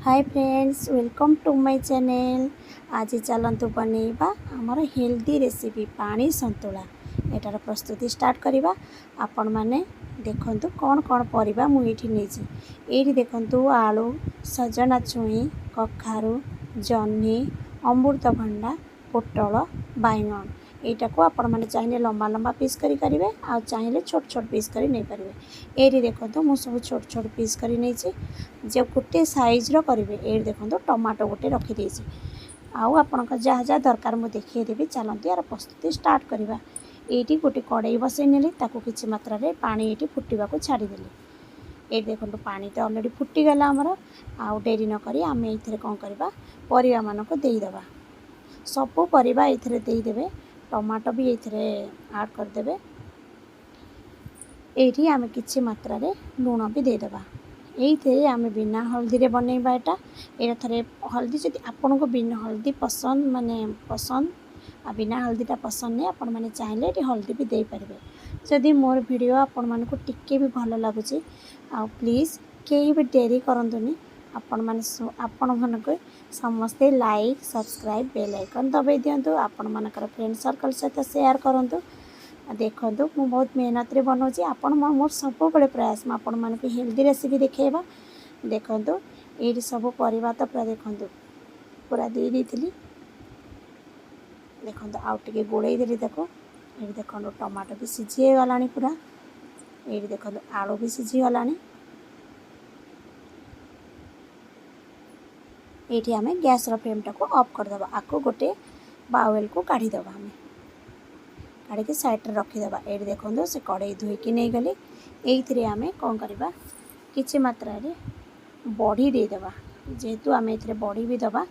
Hi friends, welcome to my channel. ଆଜି ଚାଲନ୍ତୁ ବନେଇବା ଆମର ହେଲ୍ଦି ରେସିପି ପାଣି ସନ୍ତୁଳା। ଏଟାର ପ୍ରସ୍ତୁତି ଷ୍ଟାର୍ଟ କରିବା। ଆପଣମାନେ ଦେଖନ୍ତୁ କ'ଣ କ'ଣ ପରିବା ମୁଁ ଏଇଠି ନେଇଛି। ଏଇଠି ଦେଖନ୍ତୁ, ଆଳୁ, ସଜନା ଛୁଇଁ, କଖାରୁ, ଜହ୍ନି, ଅମୃତଭଣ୍ଡା, ପୋଟଳ, ବାଇଗଣ। ଏଇଟାକୁ ଆପଣମାନେ ଚାହିଁଲେ ଲମ୍ବା ଲମ୍ବା ପିସ୍ କରି କରିବେ ଆଉ ଚାହିଁଲେ ଛୋଟ ଛୋଟ ପିସ୍ କରି ନେଇପାରିବେ। ଏଇଠି ଦେଖନ୍ତୁ, ମୁଁ ସବୁ ଛୋଟ ଛୋଟ ପିସ୍ କରି ନେଇଛି ଯେ ଗୋଟେ ସାଇଜ୍ର କରିବେ। ଏଇଠି ଦେଖନ୍ତୁ, ଟମାଟୋ ଗୋଟେ ରଖିଦେଇଛି। ଆଉ ଆପଣଙ୍କ ଯାହା ଯାହା ଦରକାର ମୁଁ ଦେଖେଇଦେବି। ଚାଲନ୍ତୁ ଏହାର ପ୍ରସ୍ତୁତି ଷ୍ଟାର୍ଟ କରିବା। ଏଇଠି ଗୋଟେ କଡ଼େଇ ବସେଇ ନେଲି। ତାକୁ କିଛି ମାତ୍ରାରେ ପାଣି ଏଇଠି ଫୁଟିବାକୁ ଛାଡ଼ିଦେଲି। ଏଇଠି ଦେଖନ୍ତୁ, ପାଣି ତ ଅଲରେଡ଼ି ଫୁଟିଗଲା ଆମର। ଆଉ ଡେରି ନକରି ଆମେ ଏଇଥିରେ କ'ଣ କରିବା? ପରିବାମାନଙ୍କୁ ଦେଇଦେବା। ସବୁ ପରିବା ଏଇଥିରେ ଦେଇଦେବେ। ଟମାଟୋ ବି ଏଇଥିରେ ଆଡ଼୍ କରିଦେବେ। ଏଇଠି ଆମେ କିଛି ମାତ୍ରାରେ ଲୁଣ ବି ଦେଇଦେବା। ଏଇଥିରେ ଆମେ ବିନା ହଳଦୀରେ ବନେଇବା ଏଇଟା। ଏଇଟା ଥରେ ହଳଦୀ, ଯଦି ଆପଣଙ୍କୁ ବିନା ହଳଦୀ ପସନ୍ଦ, ମାନେ ପସନ୍ଦ ଆଉ ବିନା ହଳଦୀଟା ପସନ୍ଦ ନାହିଁ, ଆପଣମାନେ ଚାହିଁଲେ ଏଠି ହଳଦୀ ବି ଦେଇପାରିବେ। ଯଦି ମୋର ଭିଡ଼ିଓ ଆପଣମାନଙ୍କୁ ଟିକେ ବି ଭଲ ଲାଗୁଛି, ଆଉ ପ୍ଲିଜ୍ କେହି ବି ଡେରି କରନ୍ତୁନି। ଆପଣମାନେ, ଆପଣମାନଙ୍କୁ ସମସ୍ତେ ଲାଇକ୍, ସବସ୍କ୍ରାଇବ୍, ବେଲ୍ ଆଇକନ୍ ଦବାଇ ଦିଅନ୍ତୁ। ଆପଣମାନଙ୍କର ଫ୍ରେଣ୍ଡ ସର୍କଲ୍ ସହିତ ସେୟାର କରନ୍ତୁ। ଦେଖନ୍ତୁ, ମୁଁ ବହୁତ ମେହନତରେ ବନାଉଛି। ଆପଣ, ମୋର ସବୁବେଳେ ପ୍ରୟାସ ମୁଁ ଆପଣମାନଙ୍କୁ ହେଲ୍ଦି ରେସିପି ଦେଖେଇବା। ଦେଖନ୍ତୁ, ଏଇଠି ସବୁ ପରିବା ତ ପୁରା, ଦେଖନ୍ତୁ, ପୁରା ଦେଇ ଦେଇଥିଲି। ଦେଖନ୍ତୁ, ଆଉ ଟିକେ ଗୋଳେଇ ଦେଲି ତାକୁ। ଏଇଠି ଦେଖନ୍ତୁ, ଟମାଟୋ ବି ସିଝି ହେଇଗଲାଣି ପୁରା। ଏଇଠି ଦେଖନ୍ତୁ, ଆଳୁ ବି ସିଝିଗଲାଣି। ଏଇଠି ଆମେ ଗ୍ୟାସ୍ର ଫ୍ଲେମ୍ଟାକୁ ଅଫ୍ କରିଦେବା। ଆକୁ ଗୋଟେ ବାଉଲ୍କୁ କାଢ଼ିଦେବା। ଆମେ କାଢ଼ିକି ସାଇଡ଼୍ରେ ରଖିଦେବା। ଏଇଠି ଦେଖନ୍ତୁ, ସେ କଡ଼େଇ ଧୋଇକି ନେଇଗଲି। ଏଇଥିରେ ଆମେ କ'ଣ କରିବା? କିଛି ମାତ୍ରାରେ ବଢ଼ି ଦେଇଦେବା। ଯେହେତୁ ଆମେ ଏଥିରେ ବଢ଼ି ବି ଦେବା,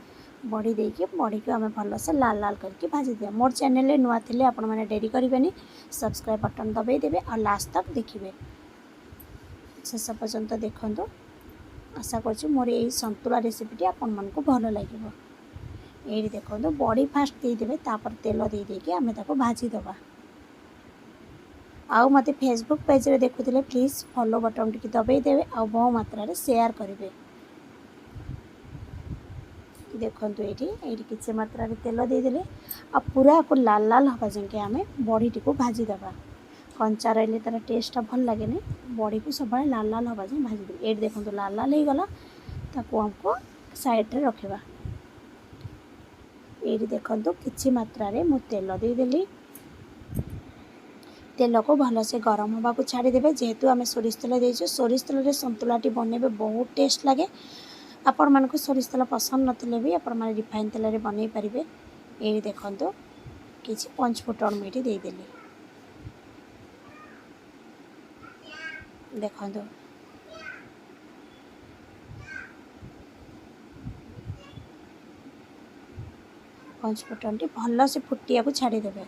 ବଢ଼ି ଦେଇକି ବଢ଼ିକୁ ଆମେ ଭଲସେ ଲାଲ ଲାଲ କରିକି ଭାଜିଦେବା। ମୋର ଚ୍ୟାନେଲରେ ନୂଆ ଥିଲେ ଆପଣମାନେ ଡେରି କରିବେନି, ସବସ୍କ୍ରାଇବ୍ ବଟନ୍ ଦବାଇ ଦେବେ ଆଉ ଲାଷ୍ଟ ତକ୍ ଦେଖିବେ। ଶେଷ ପର୍ଯ୍ୟନ୍ତ ଦେଖନ୍ତୁ। ଆଶା କରୁଛି ମୋର ଏଇ ସନ୍ତୁଳା ରେସିପିଟି ଆପଣମାନଙ୍କୁ ଭଲ ଲାଗିବ। ଏଇଠି ଦେଖନ୍ତୁ, ବଡ଼ି ଫାଷ୍ଟ ଦେଇଦେବେ, ତାପରେ ତେଲ ଦେଇ ଦେଇକି ଆମେ ତାକୁ ଭାଜିଦେବା। ଆଉ ମୋତେ ଫେସବୁକ୍ ପେଜ୍ରେ ଦେଖୁଥିଲେ ପ୍ଲିଜ୍ ଫଲୋ ବଟନ୍ ଟିକେ ଦବାଇ ଦେବେ ଆଉ ବହୁ ମାତ୍ରାରେ ସେୟାର କରିବେ। ଦେଖନ୍ତୁ, ଏଇଠି କିଛି ମାତ୍ରାରେ ତେଲ ଦେଇଦେଲେ ଆଉ ପୁରାକୁ ଲାଲ ଲାଲ ହେବା ଯାକେ ଆମେ ବଡ଼ିଟିକୁ ଭାଜିଦେବା। କଞ୍ଚା ରହିଲେ ତା'ର ଟେଷ୍ଟଟା ଭଲ ଲାଗେନି। ବଡ଼ିକୁ ସବୁବେଳେ ଲାଲ ଲାଲ ହେବା ଯାଏଁ ଭାଜିଦେବେ। ଏଇଠି ଦେଖନ୍ତୁ, ଲାଲ ଲାଲ ହେଇଗଲା। ତାକୁ ଆମକୁ ସାଇଡ଼୍ରେ ରଖିବା। ଏଇଠି ଦେଖନ୍ତୁ, କିଛି ମାତ୍ରାରେ ମୁଁ ତେଲ ଦେଇଦେଲି। ତେଲକୁ ଭଲସେ ଗରମ ହେବାକୁ ଛାଡ଼ିଦେବେ। ଯେହେତୁ ଆମେ ସୋରିଷ ତେଲ ଦେଇଛୁ, ସୋରିଷ ତେଲରେ ସନ୍ତୁଳାଟି ବନେଇବେ, ବହୁତ ଟେଷ୍ଟ ଲାଗେ। ଆପଣମାନଙ୍କୁ ସୋରିଷ ତେଲ ପସନ୍ଦ ନଥିଲେ ବି ଆପଣମାନେ ରିଫାଇନ୍ ତେଲରେ ବନେଇ ପାରିବେ। ଏଇଠି ଦେଖନ୍ତୁ, କିଛି ପଞ୍ଚ ଫୁଟଣ ମୁଁ ଏଇଠି ଦେଇଦେଲି। ଦେଖନ୍ତୁ, ପଞ୍ଚ ଫୁଟଣଟି ଭଲସେ ଫୁଟିବାକୁ ଛାଡ଼ିଦେବେ।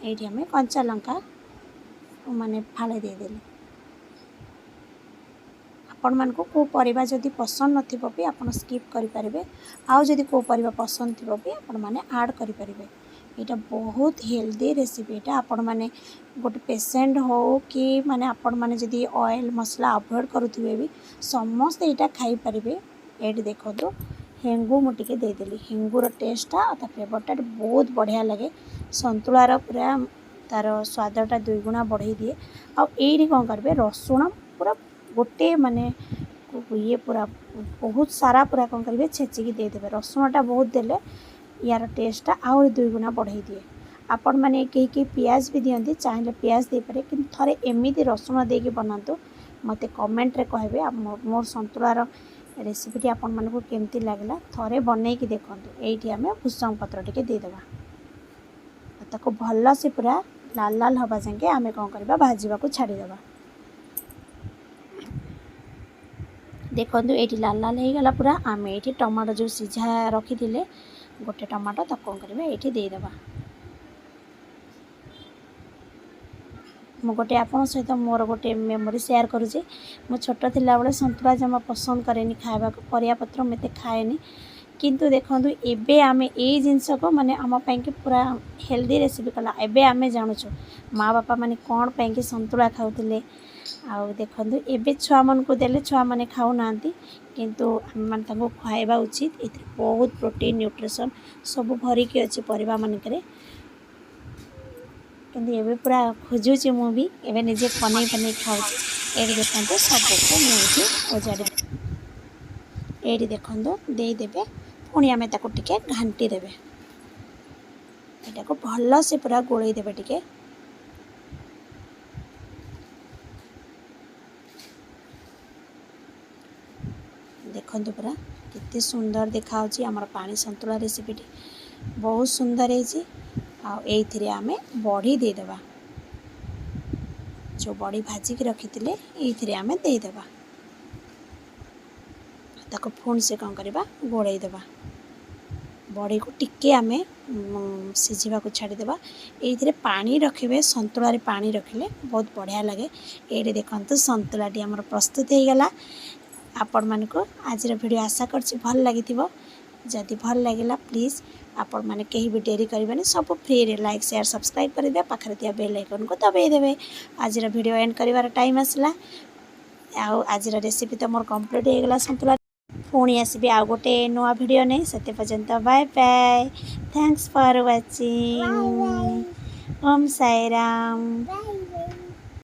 ଏଇଠି ଆମେ କଞ୍ଚା ଲଙ୍କା ମାନେ ଫାଳେ ଦେଇଦେଲି। ଆପଣମାନଙ୍କୁ କେଉଁ ପରିବା ଯଦି ପସନ୍ଦ ନଥିବ ବି ଆପଣ ସ୍କିପ୍ କରିପାରିବେ, ଆଉ ଯଦି କେଉଁ ପରିବା ପସନ୍ଦ ଥିବ ବି ଆପଣମାନେ ଆଡ଼୍ କରିପାରିବେ। ଏଇଟା ବହୁତ ହେଲ୍ଦି ରେସିପି। ଏଇଟା ଆପଣମାନେ ଗୋଟେ ପେସେଣ୍ଟ ହଉ କି ମାନେ ଆପଣମାନେ ଯଦି ଅଏଲ୍ ମସଲା ଆଭଏଡ଼ କରୁଥିବେ ବି, ସମସ୍ତେ ଏଇଟା ଖାଇପାରିବେ। ଏଇଠି ଦେଖନ୍ତୁ, ହେଙ୍ଗୁ ମୁଁ ଟିକେ ଦେଇଦେଲି। ହେଙ୍ଗୁର ଟେଷ୍ଟଟା ଆଉ ତା ଫ୍ଲେଭରଟା ବହୁତ ବଢ଼ିଆ ଲାଗେ। ସନ୍ତୁଳାର ପୁରା ତା'ର ସ୍ୱାଦଟା ଦୁଇଗୁଣା ବଢ଼େଇ ଦିଏ। ଆଉ ଏଇଠି କ'ଣ କରିବେ? ରସୁଣ ପୁରା ଗୋଟେ ମାନେ ଇଏ ପୁରା ବହୁତ ସାରା ପୁରା କ'ଣ କରିବେ, ଛେଚିକି ଦେଇଦେବେ। ରସୁଣଟା ବହୁତ ଦେଲେ ୟାର ଟେଷ୍ଟଟା ଆହୁରି ଦୁଇଗୁଣା ବଢ଼େଇ ଦିଏ। ଆପଣମାନେ କେହି କେହି ପିଆଜ ବି ଦିଅନ୍ତି, ଚାହିଁଲେ ପିଆଜ ଦେଇପାରିବେ। କିନ୍ତୁ ଥରେ ଏମିତି ରସୁଣ ଦେଇକି ବନାନ୍ତୁ, ମୋତେ କମେଣ୍ଟରେ କହିବେ ମୋର ସନ୍ତୁଳାର ରେସିପିଟି ଆପଣମାନଙ୍କୁ କେମିତି ଲାଗିଲା। ଥରେ ବନେଇକି ଦେଖନ୍ତୁ। ଏଇଠି ଆମେ ଭୃସଙ୍ଗ ପତ୍ର ଟିକେ ଦେଇଦେବା। ତାକୁ ଭଲସେ ପୁରା ଲାଲ ଲାଲ ହେବା ଯାକେ ଆମେ କ'ଣ କରିବା, ଭାଜିବାକୁ ଛାଡ଼ିଦେବା। ଦେଖନ୍ତୁ, ଏଇଠି ଲାଲ ଲାଲ ହେଇଗଲା ପୁରା। ଆମେ ଏଇଠି ଟମାଟୋ ଯେଉଁ ସିଝା ରଖିଥିଲେ, ଗୋଟେ ଟମାଟୋ, ତାକୁ କ'ଣ କରିବା, ଏଇଠି ଦେଇଦେବା। ମୁଁ ଗୋଟେ ଆପଣଙ୍କ ସହିତ ମୋର ଗୋଟେ ମେମୋରି ସେୟାର କରୁଛି। ମୁଁ ଛୋଟ ଥିଲାବେଳେ ସନ୍ତୁଳା ଜମା ପସନ୍ଦ କରେନି ଖାଇବାକୁ, ପରିବାପତ୍ର ମୁଁ ଏତେ ଖାଏନି। କିନ୍ତୁ ଦେଖନ୍ତୁ, ଏବେ ଆମେ ଏଇ ଜିନିଷକୁ ମାନେ ଆମ ପାଇଁକି ପୁରା ହେଲ୍ଦି ରେସିପି କଲା। ଏବେ ଆମେ ଜାଣୁଛୁ ମା ବାପା ମାନେ କ'ଣ ପାଇଁକି ସନ୍ତୁଳା ଖାଉଥିଲେ। ଆଉ ଦେଖନ୍ତୁ, ଏବେ ଛୁଆମାନଙ୍କୁ ଦେଲେ ଛୁଆମାନେ ଖାଉନାହାନ୍ତି, କିନ୍ତୁ ଆମେମାନେ ତାଙ୍କୁ ଖୁଆଇବା ଉଚିତ। ଏଥିରେ ବହୁତ ପ୍ରୋଟିନ୍, ନ୍ୟୁଟ୍ରିସନ୍ ସବୁ ଭରିକି ଅଛି ପରିବା ମାନଙ୍କରେ। କିନ୍ତୁ ଏବେ ପୁରା ଖୋଜୁଛି, ମୁଁ ବି ଏବେ ନିଜେ ବନେଇ ବନେଇ ଖାଉଛି। ଏଇଠି ଦେଖନ୍ତୁ, ସବୁକୁ ମୁଁ ଏଇଠି ଓଜାଡ଼ି, ଏଇଠି ଦେଖନ୍ତୁ, ଦେଇଦେବେ। ପୁଣି ଆମେ ତାକୁ ଟିକେ ଘାଣ୍ଟି ଦେବେ। ଏଇଟାକୁ ଭଲସେ ପୁରା ଗୋଳେଇ ଦେବେ ଟିକେ। ଦେଖନ୍ତୁ, ପୁରା କେତେ ସୁନ୍ଦର ଦେଖାହେଉଛି ଆମର ପାଣି ସନ୍ତୁଳା ରେସିପିଟି। ବହୁତ ସୁନ୍ଦର ହେଇଛି। ଆଉ ଏଇଥିରେ ଆମେ ବଢ଼ି ଦେଇଦେବା। ଯେଉଁ ବଡ଼ି ଭାଜିକି ରଖିଥିଲେ, ଏଇଥିରେ ଆମେ ଦେଇଦେବା। ତାକୁ ପୁଣି ସେ କ'ଣ କରିବା? ଗୋଳେଇ ଦେବା। ବଡ଼ିକୁ ଟିକେ ଆମେ ସିଝିବାକୁ ଛାଡ଼ିଦେବା। ଏଇଥିରେ ପାଣି ରଖିବେ। ସନ୍ତୁଳାରେ ପାଣି ରଖିଲେ ବହୁତ ବଢ଼ିଆ ଲାଗେ। ଏଇଠି ଦେଖନ୍ତୁ, ସନ୍ତୁଳାଟି ଆମର ପ୍ରସ୍ତୁତ ହେଇଗଲା। ଆପଣମାନଙ୍କୁ ଆଜିର ଭିଡ଼ିଓ ଆଶା କରୁଛି ଭଲ ଲାଗିଥିବ। ଯଦି ଭଲ ଲାଗିଲା, ପ୍ଲିଜ୍ ଆପଣମାନେ କେହି ବି ଡେରି କରିବେନି, ସବୁ ଫ୍ରିରେ ଲାଇକ୍, ସେୟାର, ସବସ୍କ୍ରାଇବ୍ କରିଦେବେ, ପାଖରେ ଥିବା ବେଲ୍ ଆଇକନ୍କୁ ଦବାଇ ଦେବେ। ଆଜିର ଭିଡ଼ିଓ ଏଣ୍ଡ କରିବାର ଟାଇମ୍ ଆସିଲା ଆଉ ଆଜିର ରେସିପି ତ ମୋର କମ୍ପ୍ଲିଟ୍ ହେଇଗଲା ସନ୍ତୁଳା। ପୁଣି ଆସିବି ଆଉ ଗୋଟେ ନୂଆ ଭିଡ଼ିଓ ନେଇ। ସେତେ ପର୍ଯ୍ୟନ୍ତ bye bye, thanks for watching. Om Sai Ram. Bye.